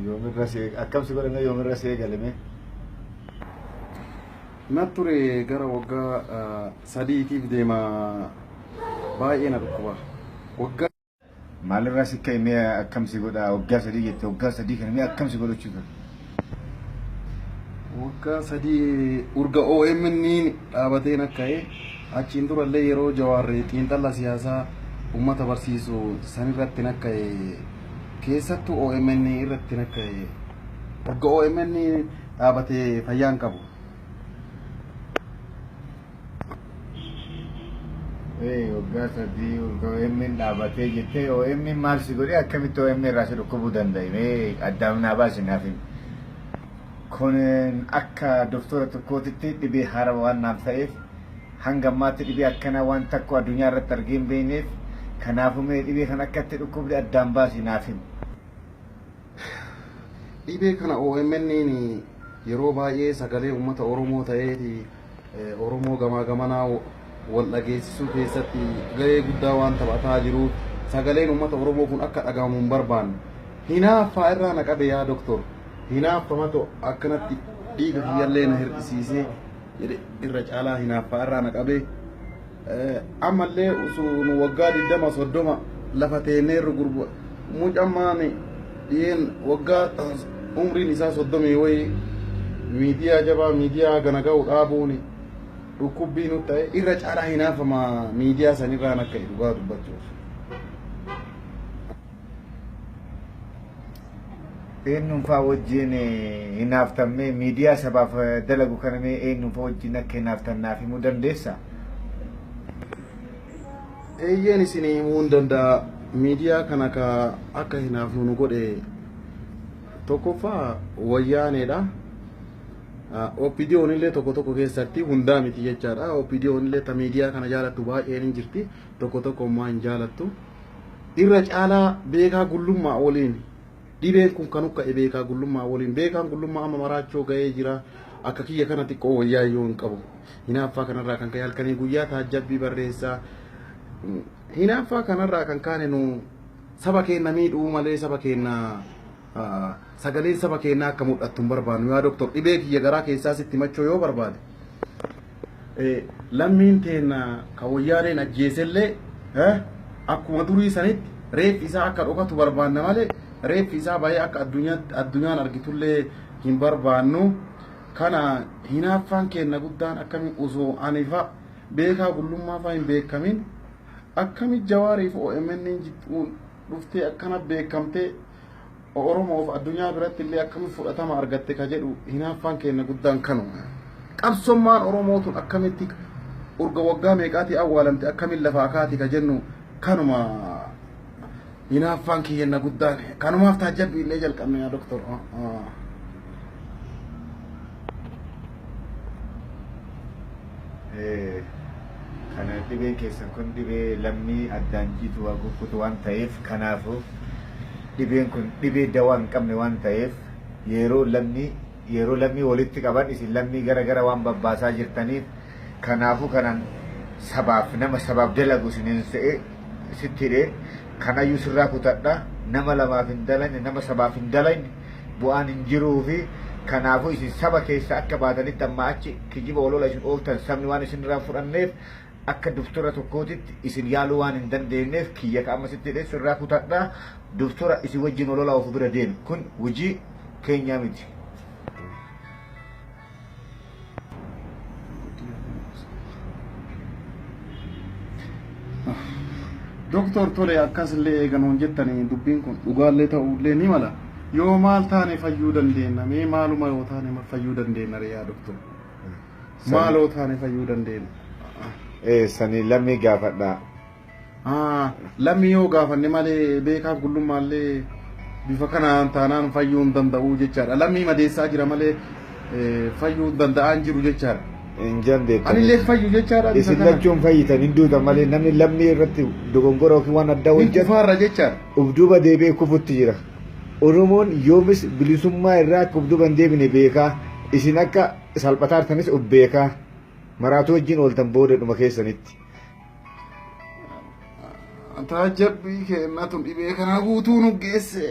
Yoomirra si akkam si godhame yoomirra si eegalame? Na ture gara waggaa sadiitiif deema baay'ee na dhukkuba. Waggaa Maalirraa si ka'e mee akkam si godha waggaa sadii jette waggaa sadii kana mee akkam si godhachuu ture? Waggaa sadii urga OMN dhaabateen akka ka'e achiin durallee yeroo Jawaarri xiinxala siyaasaa uummata barsiisu sanirratti akka ka'e keessattuu OMN irratti akka ka'e urga OMN dhaabatee fayyaan qabu. Ee waggaa sadii urga OMN dhaabatee jettee OMN maal si godhee akkamitti OMN irraa si dhukkubuu danda'e mee addaan naa baasi naaf himi. Kun akka doktora tokkootitti dhibee haaraa waan naaf ta'eef hanga ammaatti dhibee akkanaa waan takko addunyaa irratti argee hin beekneef kanaafuu mee dhibee kan akka itti dhukkubde addaan baasi naaf himi. Dhibee kana OMN yeroo baay'ee sagalee uummata Oromoo ta'eeti Oromoo gamaa gamanaa wal dhageessisuu keessatti gahee guddaa waan taphataa jiruuf sagaleen uummata Oromoo kun akka dhagahamu hin barbaanne. Hinaaffaa irraa na qabe yaa doktor. Hinaaffamatu akkanatti dhiiga kiyyallee na hir'isiisee jedhe irra caalaa hinaaffaa irraa na qabe. Ammallee osoo nu waggaa 20 30 lafa teenneerru gurba mucammaan dhiyeen waggaa umriin isaa soddomii wayii miidiyaa jabaa miidiyaa gana ga'u dhaabuun dhukkubbii nu ta'e irra caalaa hinaafama miidiyaa sanirraan akka dhugaa dubbachuuf. Eenyuun fa'aa wajjin hinaaftammee miidiyaa sabaaf dalagu kana mee eenyuun fa'aa wajjin akka hinaaftan naaf himuu dandeessaa? Eeyyeen isinii himuu hin danda'a. Miidiyaa kana ka akka hinaafnu nu godhe tokkoffaa wayyaaneedha. OPDOn illee tokko tokko keessatti hundaa miti jechaadha. OPDOn illee ta miidiyaa kana jaalattu baay'een hin jirti. Tokko tokko immoo hin jaalattu. Irra caalaa beekaa gullummaa waliin dhibeen kun kan ukka'e beekaa gullummaa waliin beekaan gullummaa amma maraachoo ga'ee jira. Akka kiyya kana xiqqoo wayyaa iyyuu hin qabu. Hinaaffaa kanarraa kan ka'e halkanii guyyaa taajjabbii barreessaa. Hinaaffaa kanarraa kan kaane nu saba keenya miidhuu malee saba keenya sagaleen saba keenyaa akka mul'attu hin barbaannu yaa doktor dhibee kiyya garaa keessaa sitti machoo yoo barbaade. Lammiin teenna ka wayyaaneen ajjeesellee akkuma durii sanitti reeffi isaa akka dhokatu barbaanna malee reeffi isaa bahee akka addunyaan argitullee hin barbaannu. Kana hinaaffaan keenna guddaan akkami osoo ani fa beekaa gullummaa fa hin beekamin akkami Jawaariif OMN jidduun dhuftee akkana beekamtee Oromoof addunyaa biratti illee akkami fudhatama argatte ka jedhu hinaaffaan keenna guddaan kanuma. Qabsommaan Oromoo tun akkamitti urga waggaa meeqaatii awwaalamte akkamiin lafaa kaati ka jennu kanuma hinaaffaan kiyyanna guddaan kanumaaf taajjabbii illee jalqabne yaa doktor. Kana dhibeen keessan kun dhibee lammii addaan jiitu waa kukkutu waan ta'eef kanaafuu dhibeen kun dhibee dawaa hin qabne waan ta'eef yeroo lammii yeroo lammii walitti qaban isin lammii gara gara waan babbaasaa jirtaniif kanaafuu kanan sabaaf nama sabaaf dalagu isinin se'e sitti hidhee kanayyuu sirraa kutadha nama lamaaf hin dalagne nama sabaaf hin dalagne bu'aan hin jiruu fi kanaafuu isin saba keessa akka baatanitti amma achi kijiba olola isin ooftan sabni waan isin irraa fudhanneef akka doftora tokkootitti isin yaaluu waan hin dandeenyeef kiyya ka amma sitti hidhee sirraa kutadha doftora isin wajjin olola ofu bira deemi kun hojii keenyaa miti. Doktor tole akkasillee eeganuun jettanii dubbiin kun dhugaallee ta'ullee ni mala. Yoo maal taane fayyuu dandeenya mee maaluma yoo taane fayyuu dandeenya ree yaa doktor. Maaloo taane fayyuu dandeenya. Sanii lammii gaafadhaa. Lammii yoo gaafanne malee beekaaf gullummaallee bifa kanaan taanaan fayyuu hin danda'u jechaadha. Lammii madeessaa jira malee fayyuu danda'aa hin jiru jechaadha. Hin dandeettan. Anillee fayyu jechaadha. Isin lachuun fayyitan hin duutan malee namni lammii irratti dogongora yookiin waan addaa hojjetu Kufaarra jechaadha. uf duuba deebi'ee kufutti jira. Oromoon yoomis bilisummaa irraa akka uf duuba hin deebine beekaa. Isin akka salphataa jirtanis uf beekaa. Maraatuu wajjin ooltan booda dhuma keessanitti. Taajjabbii keenna tun dhibee kana guutuu nu geesse.